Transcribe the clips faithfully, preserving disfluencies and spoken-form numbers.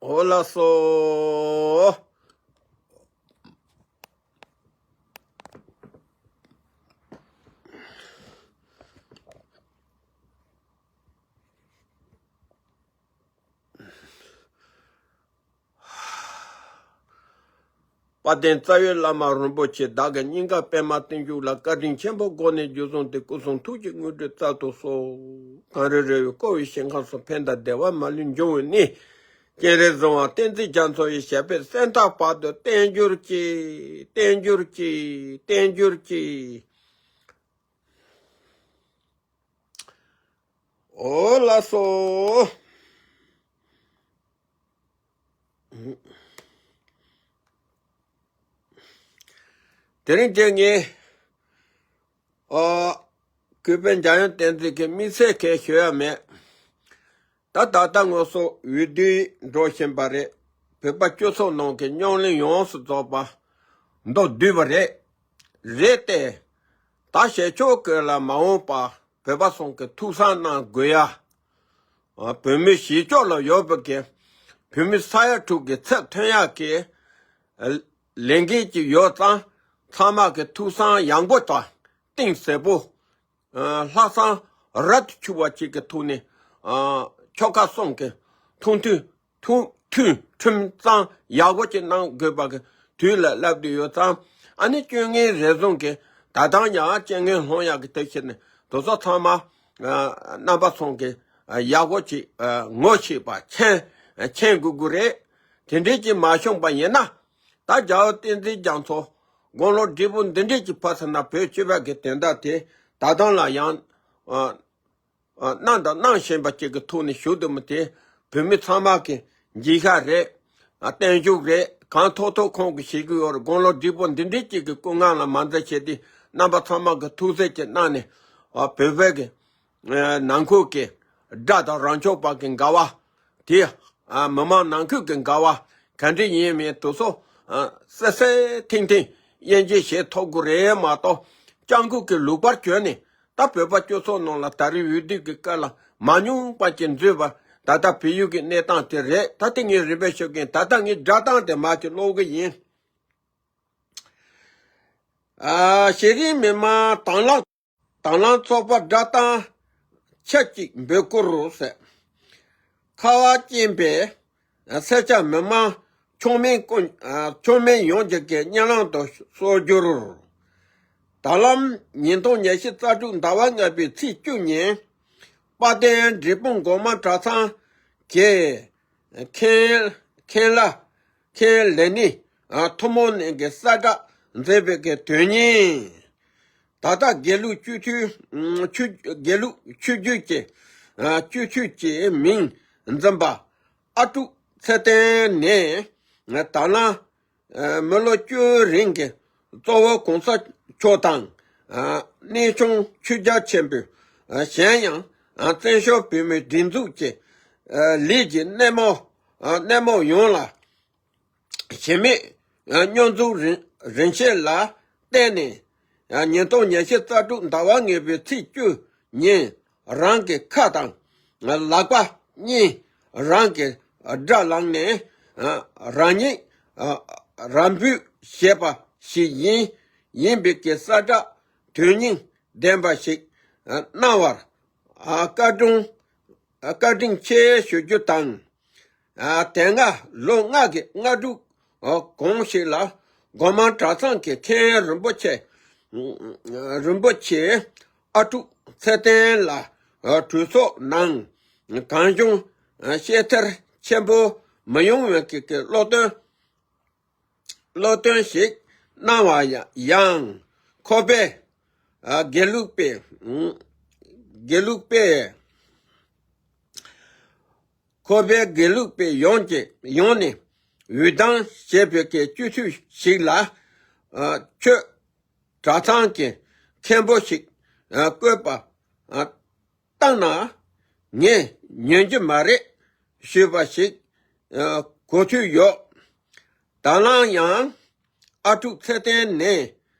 འོ་ལགས་སོ། དཔལ་ལྡན་རྩ་བའི་བླ་མ་རིན་པོ་ཆེ་བདག་གི་སྙིང་ག་པདྨ་བརྟན་བཞུགས་ལ་བཀའ་དྲིན་ཆེན་པོ་སྒོ་ནས་རྒྱུ་གསུང་དེ་སྐུ་གསུང་ཐུགས་ཀྱི་དངོས་གྲུབ་སྩལ་དུ་གསོལ། གངས་རི་ར་བས་བསྐོར་བའི་ཞིང་ཁམས་སུ་ཕན་དང་བདེ་བ་མ་ལུས་འབྱུང་བའི་གནས། སྤྱན་རས་གཟིགས་དབང་བསྟན་འཛིན་རྒྱ་མཚོ་ཡི་ཞབས་པད་སེམས་ཐག་བར་དུ་བརྟན་གྱུར་ཅིག། བརྟན་གྱུར་ཅིག། བརྟན་གྱུར་ཅིག། འོ་ལགས་སོ། དེ་རིང་ཁྱེད་ངས། ཨ། གུས་པས་འཇམ་དབྱངས་བསྟན་འཛིན་གྱི་དམིགས་བསལ་གྱི་ཞུ་ཡ་མེད། ད་ད་ལྟ་དངོས་སུ་འོས་བསྡུ་འགྲོ་བཞིན་པ་རེད། བོད་པ་སྤྱི་ཚོགས་ནང་གི་རྙོག་གླེང་ཡོངས་སུ་རྫོགས་པ་མདོར་བསྡུས་པ་རེད། རེད་དེ། ད་ཞེ་ཕྱོགས་ཀྱི་ལ་མ་འོངས་པ་བོད་པ་ཚང་གི་ཐུགས་བསམ་གནང་དགོས་ཡ། ཨ། བོད་མི་གཞིས་ཕྱོགས་ལ་ཡོད་པ་གི་བོད་མི་ས་ཡ་དྲུག་གི་ཚབ་ཐོན་ཡག་གི་ལས་འགན་ཅིག་ཡོད་ཙང་ཚང་མ་གི་ཐུགས་བསམ་ཡངས་པོ་དང་གཏིང་ཟབ་པོ། ལྷག་བསམ་རབ་ཏུ་ཕྱུག་པ་ཅིག་གི་ཐོག་ནས། ཆོལ་ཁ་གསུམ་གྱི་ཐུགས་མཐུན་ཐུགས་མཐུན་ཁྲིམས་གཙང་ཡག་པོ་ཅིག་གནང་དགོས་པ་གི་དུས་ལ་སླེབས་བསྡད་ཡོད་ཙང་། ཨ་ནི་སྤྱོད་ངན་རེ་ཟུང་གི་ད་ལྟ་ཡང་རྐྱེན་ངན་སློང་ཡག་གི་དེ་ཕྱིར་ནས་དེ་ཚོ་ཚང་མ་རྣམ་པ་ཚང་གི་ཡག་པོ་ཅིག་ངོ་ཤེས་པ་མཁྱེན་མཁྱེན་དགོས་དགོས་རེད། དེ་འདྲས་ཅིག་མ་བྱུང་པ་ཡིན་ན། ད་རྒྱལ་བ་བསྟན་འཛིན་རྒྱ་མཚོ་དགུང་ལོ་བགྲེས་པོ་འདི་འདྲས་ཀྱི་ཕར་ཚུར་ན་བོད་སྤྱི་པ་གི་དོན་དག་དེ་ད་ལྟ་ལ་ཡང་ཨ་ཨ་གནང་དང་གནང་བཞིན་པ་ཅིག་གི་ཐོག་ནས་ཞུ་འདོད་མི་དེ། བོད་མི་ཚང་མ་གི་འཇིགས་ཤ་རེད། ཨ་བརྟན་བཞུགས་རེད། གང་ཐོབ་ཐོབ་ཁོང་གི་བྱེད་ཀྱི་ཡོད་རེད། དགུང་ལོ་བགྲེས་པོ་འདི་འདྲས་ཅིག་གི་སྐུ་ངལ་ལ་མ་འཛེམས་བྱས་ཏེ་རྣམ་པ་ཚང་མ་གི་ཐུགས་བརྩེ་ཅིག་གནང་ནས། ཨ་བོད་པའི་གི་ནང་ཁུལ་གྱི་དགྲ་དང་རང་ཕྱོགས་པ་གི་འགལ་བ་དེ། མི་མང་ནང་ཁུལ་གྱི་འགལ་བ་ག་འདྲ་ཡིན་མིན་དེ་ཚོ་གསལ་གསལ་ཐིང་ཐིང་དབྱེ་འབྱེད་བྱེད་ཐུབ་དགོས་རེད་མ་གཏོགས། སྤྱང་ཀི་གི་ལུག་པར་གྱུར་ནས་ད་བོད་པ་སྤྱི་ཚོགས་ནང་ལ་ད་རེས་འོས་བསྡུ་གི་སྐབས་ལ་མ་མྱོང་པ་ཅིག་འཛུལ་བ། ད་ལྟ་བལ་ཡུལ་གྱི་གནས་སྟངས་དེ་རེད། ད་དེ་ངས་རིམ་པས་ཞུ་གིན། ད་ལྟ་ངས་སྒྲ་གདངས་དེ་མར་ཅིག་ཀློག་གི་ཡིན། ཨ་གཞི་རིམ་མི་མང་དང་བླངས། དང་བླངས་ཚོགས་པ་སྒྲ་གདངས་ཆབས་ཅིག་འབོད་སྐུལ་རོ་ཟེར། ཁ་བ་ཅན་པའི་སེར་སྐྱ་མི་མང་ཚང་མས་ཀུན་ཚང་མས་ཡོངས་ཀྱི་གི་སྙན་ལམ་དུ་གསོལ་རྒྱུར། ད་ལམ་ཉིས་སྟོང་ཉི་ཤུ་རྩ་དྲུག་ཟླ་བ་ལྔ་པའི་ཚེས་བཅུ་ཉིན། དཔལ་ལྡན་འབྲས་སྤུངས་སྒོ་མང་གྲྭ་ཚང་གི་མཁན་མཁན་བླ་མཁན་ལས་སྣེ་ཐུན་མོང་ནས་གི་གསལ་བསྒྲགས་མཛད་པའི་གི་དོན་སྙིང་། ད་ལྟ་དགེ་ལུགས་སྤྱི་འཐུས་ཆོས་དགེ་ལུགས་ཆོས་བརྒྱུད་ཀྱི་སྤྱི་འཐུས་ཀྱི་མིང་འཛིན་པ་ཨ་ཀྲུག་ཚེ་བརྟན་ནས། ད་ལམ་མི་ལོ་བཅུ་རིང་གི་གཙོ་བོ་གོང་ས་མཆོག་དང་། གནས་ཆུང་ཆོས་རྒྱལ་ཆེན་པོས། གཞན་ཡང་བཙན་བྱོལ་བོད་མིའི་སྒྲིག་འཛུགས་ཀྱི་ལས་ཀྱི་སྣེ་མོ་སྣེ་མོ་ཡོངས་ལ་གཞི་མེད་སྙོན་འཛུགས་རིན་རིན་ཆེན་ལ་བརྟེན་ནས། ཉིས་སྟོང་ཉི་ཤུ་རྩ་དྲུག་ཟླ་བ་ལྔ་པའི་ཚེས་བཅུ་ཉིན་རང་གི་ཁ་དང་ལག་པ་གཉིས་རང་གི་དགྲར་ལངས་ནས། རང་ཉིད་རང་འབུད་བྱས་པ་ཞིག་ཡིན། ཡིན་པའི་གི་གསལ་བསྒྲགས་དོན་སྙིང་ལྡན་པ་ཞིག་གནང་བར་བཀའ་དྲིན་བཀའ་དྲིན་ཆེ་ཞུ་རྒྱུ་དང་། དེ་སྔ་ལོ་ལྔ་གི་སྔ་དྲོ་གོང་ཞིག་ལ་སྒོ་མང་གྲྭ་ཚང་གི་མཁན་རིན་པོ་ཆེ་རིན་པོ་ཆེ་ཨ་ཀྲུག་ཚེ་བརྟན་ལ་གྲོས་ཚོགས་ནང་གང་བྱུང་བཤད་ཐེར་ཆེན་པོ་མི་ཡོང་བའི་གི་གི་སློབ་སྟོན་སློབ་སྟོན་ཞིག་གནང་བ་ཡང་ཁོ་པས་དགེ་ལུགས་པའི་དགེ་ལུགས་པའི་ཁོ་པའི་དགེ་ལུགས་པའི་ཡོངས་ཀྱི་ཡོངས་ནས་འོས་བདམས་བྱས་པའི་གི་སྤྱི་འཐུས་ཤིག་ལ། ཨ་ཁྱོད་གྲྭ་ཚང་གི་མཁན་པོ་ཞིག་ཨ་བསྐོས་པ་ཨ་བཏང་ན་ངས་ཉན་རྒྱུ་མ་རེད་ཞུས་པ་ཞིག་ཨ་གོ་ཐོས་ཡོད། ད་ལམ་ཡང་ཨ་ཀྲུག་ཚེ་བརྟན་ནི་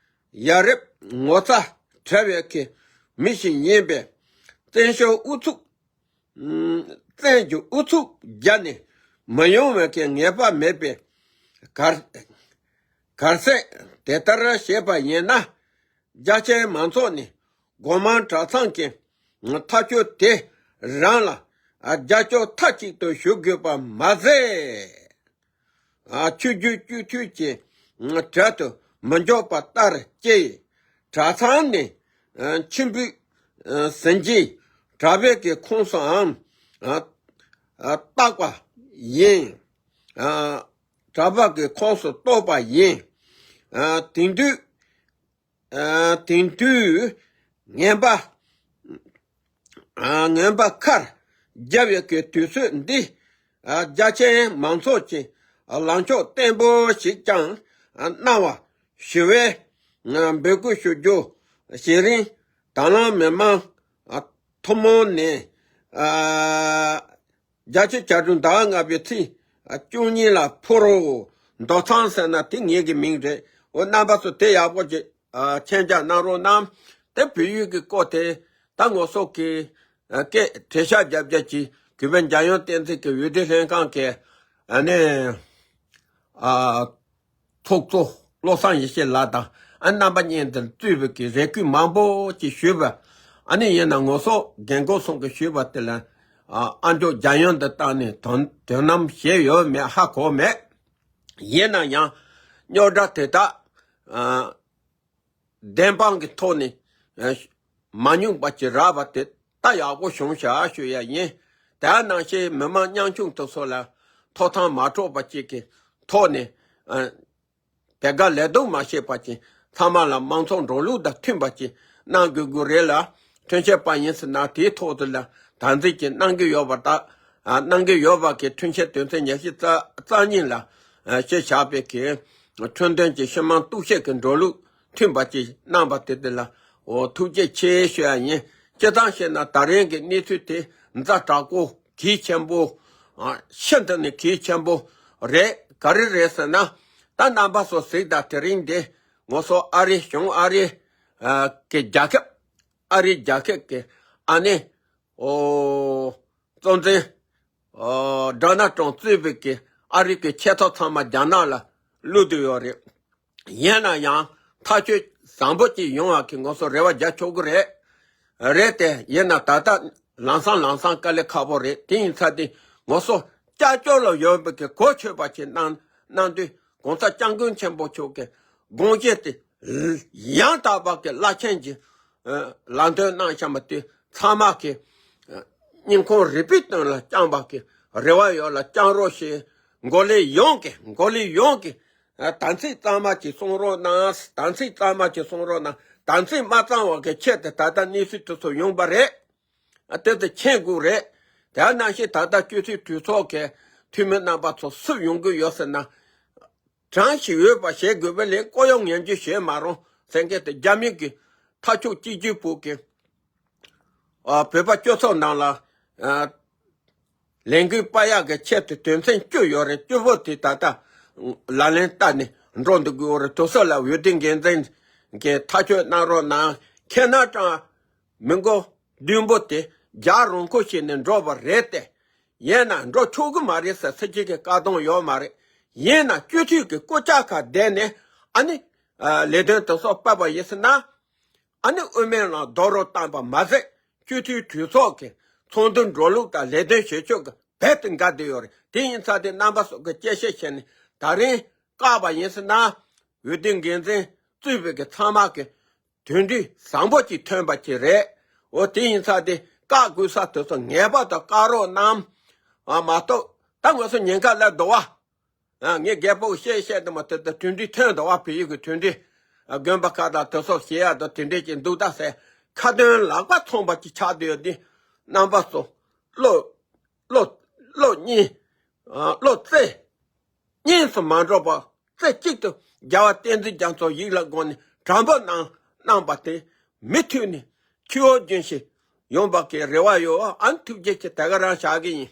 ཡ་རབས་ངོ་ཚ་བྲལ་བའི་གི་མི་ཞིག་ཡིན་པས། བཙན་བྱོལ་ཨུ་ཚུགས་བཙན་གྱི་ཨུ་ཚུགས་བརྒྱབ་ནས་ མི་ཡོང་བའི་གི་ངེས་པ་མེད་པས། གལ་གལ་སྲིད་དེ་ལྟར་བྱས་པ་ཡིན་ན། རྒྱ་ཆེའི་མང་ཚོགས་ནི་སྒོ་མང་གྲྭ་ཚང་གི་ཐག་གཅོད་དེ་རང་ལ་རྒྱབ་སྐྱོར་མཐའ་གཅིག་ཏུ་ཞུ་དགོས་པ་མ་ཟད། ཆོས་བརྒྱུད་སྤྱི་འཐུས་ཀྱི་གྲལ་དུ་མི་འཇོག་པ་ལྟར་གྱིས། གྲྭ་ཚང་ནི་མཆིམས་ཕུའི་ཟིན་བྲིས་གྲྭ་པའི་གི་ཁོངས་སུའང་བཏགས་པ་ཡིན། གྲྭ་པ་གི་ཁོངས་སུ་གཏོགས་པ་ཡིན། དེང་དུས་དེང་དུས་ངན་པ་ངན་པ་ཁར་རྒྱབ་ཡོད་ཀྱི་དུས་ཚོད་འདི། རྒྱ་ཆེའི་མང་ཚོགས་ཀྱི་ལངས་ཕྱོགས་བརྟན་པོ་ཞིག་ཀྱང་གནང་བ་ཞུ་བའི་འབོད་སྐུལ་ཞུ་རྒྱུ། གཞན་རིང་དྭང་བླངས་མི་མང་ཐུན་མོང་ནས། རྒྱལ་སྤྱིའི་བཅའ་ཁྲིམས་ཟླ་བ་ལྔ་པའི་ཚེས་བཅུ་གཉིས་ལ་ཕུལ་རོགས། མདོ་ཚང་ཟེར་ན་དེ་ངེད་ཀྱི་མིང་རེད། འོ་རྣམ་པ་ཚོ་དེ་ཡག་པོ་ཅིག་མཁྱེན་རྒྱ་གནང་རོགས་གནང་། དེ་བོད་ཡིག་གི་སྐོར་དེ་ད་ངོ་སོགས་ཀྱི་སྐད་བྲེ་ཤ་རྒྱབ་རྒྱ་ཅིག་གུས་པ་འཇམ་དབྱངས་བསྟན་འཛིན་གྱི་འོས་བསྡུ་ལྷན་ཁང་གི་ཨ་ནི། ཚོགས་གཙོ་བློ་བཟང་ཡེ་ཤེས་ལགས་དང་ཨ་རྣམ་པ་གཉིས་འདིར་གཙོས་པའི་གི་རེ་སྐུལ་མང་པོ་ཅིག་ཞུས་པ། ཨ་ནི་ཡིན་ན་ངོ་སོགས་རྒན་གོག་ཚང་གིས་ཞུས་པ་དེ་ལ་ཨ་མཆོག་འཇམ་དབྱངས་འདི་བཏང་ནས་དོ་དོ་སྣང་བྱས་ཡོད་མེད་ཧ་གོ་མེད། ཡིན་ན་ཡང་རྙོག་དྲ་དེ་དག་བདེན་དཔང་གི་ཐོག་ནས་མ་མྱོང་པ་ཅིག་རག་པ་དེ་ད་ཡག་པོ་བྱུང་ཤག་ཞུ་ཡ་ཡིན། དེ་ནང་བཞིན་མི་མང་ཉམ་ཆུང་དེ་ཚོ་ལ་ཐོབ་ཐང་མ་འཕྲོག་པ་ཅིག་གི་ཐོག་ནས་བེ་ག་ལས་དོན་མ་བྱས་པ་ཅིག་ཚང་མ་ལ་མང་ཚོགས་འགྲོ་ལུགས་དང་མཐུན་པ་ཅིག་གནང་དགོས་དགོས་རེད་ལ། ཁྲིམས་ཆད་པ་ཡིན་ཟེར་ན་དེའི་ཐོག་ཏུ་ལ་དམ་འཛིན་ཅིག་གནང་གི་ཡོད་པ་དང་གནང་གི་ཡོད་པ་གི་ཁྲིམས་ཆད་དོན་ཚན་ཉི་ཤུ་རྩ་གཉིས་ལ་ཞེས་བྱ་བའི་གི་ཁྲིམས་དོན་གྱི་སྤྱི་དམངས་གཏུག་བཤེར་གྱི་འགྲོ་ལུགས་མཐུན་པ་ཅིག་གནང་བ་དེ་དེ་ལ་འོ་ཐུགས་རྗེ་ཆེ་ཞུ་ཡ་ཡིན། སྤྱིར་བཏང་བཤད་ན་ད་རིང་གི་གནས་ཚུལ་དེ་ཛ་དྲག་པོ་གལ་ཆེན་པོ། ཤིན་ཏུ་ནས་གལ་ཆེན་པོ་རེད། ག་རེ་རེད་ཟེར་ན། ད་རྣམ་པ་ཚོ་གཟིགས་དང་། དེ་རིང་འདི་ངོ་སོ་ཨ་རི་གཞུང་ཨ་རི་གི་རྒྱལ་ཁབ། ཨ་རི་རྒྱལ་ཁབ་ཀྱི་ཨ་ནི་ཨོ་གཙོ་འཛིན་ཨོ་ཌོ་ནལ་ཊམ་གཙོས་པའི་གི་ཨ་རི་གི་ཆེ་ཚོགས་ཚང་མ་རྒྱ་ནག་ལ་བླུག་བསྡད་ཡོད་རེད། ཡིན་ན་ཡང་ཐག་གཅོད་བཟང་པོ་ཅིག་ཡོང་བ་གི་ངོ་སོ་རེ་བ་རྒྱག་ཆོག་གི་རེད། རེད་དེ་ཡིན་ན་ད་ལྟ་ལམ་སང་ལམ་སང་དཀའ་ལས་ཁག་པོ་རེད། དེ་ཡིན་ཚ་དེ་ངོ་སོ་ཀྱག་ཀྱོག་ལ་ཡོད་པའི་གི་གོ་ཆོད་པ་ཅིག་གནང་གནང་དུས་གོང་ས་སྐྱབས་མགོན་ཆེན་པོ་མཆོག་གི་དགོངས་བཞེད་དེ་ཡང་དག་པ་གི་རླབས་ཆེན་གྱི་ལམ་སྟོན་གནང་བཞག་པ་དེ་ཚང་མ་གི་སྙིང་ཁོང་རུས་པའི་གཏིང་ལ་བཅངས་པ་གི་རེ་བ་ཡོད་ལ་བཅངས་རོགས་ཞེས་མགོ་ལས་ཡོངས་ཀྱི་མགོ་ལས་ཡོངས་ཀྱི་དམ་ཚིག་གཙང་མ་ཅིག་གསུང་རོགས་གནང་། དམ་ཚིག་གཙང་མ་ཅིག་གསུང་རོགས་གནང་། དམ་ཚིག་མ་གཙང་བ་གི་ཆེད་དུ་ད་ལྟ་གནས་ཚུལ་དེ་ཚོ་ཡོང་པ་རེད། དེ་ཚོ་མཁྱེན་དགོས་རེད། དེ་ནང་བཞིན་ད་ལྟ་སྤྱི་འཐུས་གྲོས་ཚོགས་ཀྱི་འཐུས་མི་རྣམ་པ་ཚོ་སུ་ཡོང་གི་ཡོད་ཟེར་ན། གྲངས་ཤིག་ཡོད་པ་བྱེད་དགོས་པ་ལས་ལྐོག་གཡོ་ངན་ཇུས་བྱེད་མ་རུང་ཟེར་མཁན་དེ་རྒྱ་མི་གི་འཐབ་ཕྱོགས་གཅིག་གྱུར་པུའུ་གི་ཨ་བོད་པ་སྤྱི་ཚོགས་ནང་ལ་ཨ་ལས་འགུལ་སྤེལ་ཡག་གི་ཆེད་དུ་དོན་ཚན་བཅུ་ཡོད་རེད། བཅུ་པོ་དེ་ད་ལྟ་ལག་ལེན་བསྟར་ནས་འགྲོ་འདུག་དགོས་རེད། དེ་ཚོ་ལ་འོས་བསྡུ་འགན་འཛིན་གྱི་ཐག་གཅོད་གནང་རོགས་གནང་། ཁྱེད་རྣམ་གྲངས་མི་མགོ་བདུན་པོ་དེ་རྒྱག་རོགས་ཁོ་བྱས་ནས་འགྲོ་བ་རེད་དེ། ཡིན་ན་འགྲོ་ཆོག་གི་མ་རེད་ཟེར་ཚིག་གཅིག་གི་བཀག་སྡོམ་ཡོད་མ་རེད། ཡིན་ན་སྤྱི་འཐུས་ཀྱི་སྐུ་ཕྱྭ་ཁག་བསྡད་ནས་ཨ་ནི་ལས་དོན་དེ་ཚོ་སྤེལ་བ་ཡིན་ཟེར་ན། ཨ་ནི་དབུ་མའི་ལམ་རྡོག་རོལ་བཏང་པ་མ་ཟད་སྤྱི་འཐུས་གྲོས་ཚོགས་ཀྱི་ཚོགས་འདུ་འགྲོ་ལུགས་དང་ལས་དོན་བྱེད་ཕྱོགས་ཀྱི་རྦད་དེ་འགལ་བསྡད་ཡོད་རེད། དེ་ཡིན་ཙང་དེ་རྣམ་པ་ཚོ་གི་དཔྱད་ཞིབ་བྱས་ནས་ད་རིང་བཀག་པ་ཡིན་ཟེར་ན། འོས་བསྡུ་འགན་འཛིན་གཙོས་པའི་གི་ཚང་མ་གི་དོན་འགྲུལ་བཟང་པོ་ཅིག་ཐོན་པ་ཅིག་རེད། འོ་དེ་ཡིན་ཙང་དེ་བཀག་དགོས་ས་དེ་ཚོ་ངེས་པར་དུ་བཀག་རོགས་གནང་། ཨ་མ་གཏོགས་ད་ང་ཚོ་ཉེན་ཁ་སླེབས་འདུག་བ། ཨ་ངས་རྒད་པོ་བཤད་བཤད་དུ་མ་དེ་ལྟར་གྲུབ་འབྲས་ཐོན་འདུག་བ། བོད་ཡིག་གི་གྲུབ་འབྲས། ཨ་དགོན་པ་ཁག་དང་དེ་ཚོ་བཤད་ཡག་དང་དེ་འདྲས་ཀྱི་འདུག་ད་ཟེར་ཁ་འདོན་ལག་པ་ཚོམ་པ་ཅིག་ཆགས་བསྡད་ཡོད་དེ། རྣམ་པ་ཚོ་བློ་བློ་བློ་གཉིས་ཨ་བློ་རྩེ་གཉིས་སུ་མ་འགྲོ་བར་རྩེ་གཅིག་ཏུ་རྒྱལ་བ་བསྟན་འཛིན་རྒྱ་མཚོ་ཡིད་ལ་དགོངས་ནས་དྲང་པོ་གནང་གནང་བ་དེ་མུ་མཐུད་ནས་ཆུ་བོ་རྒྱུན་བཞིན་ཡོང་བ་གི་རེ་བ་ཡོད། ཨ་ནི་ཐུགས་རྗེ་ཆེ། དེ་ག་རང་བཞག་གི་ཡིན།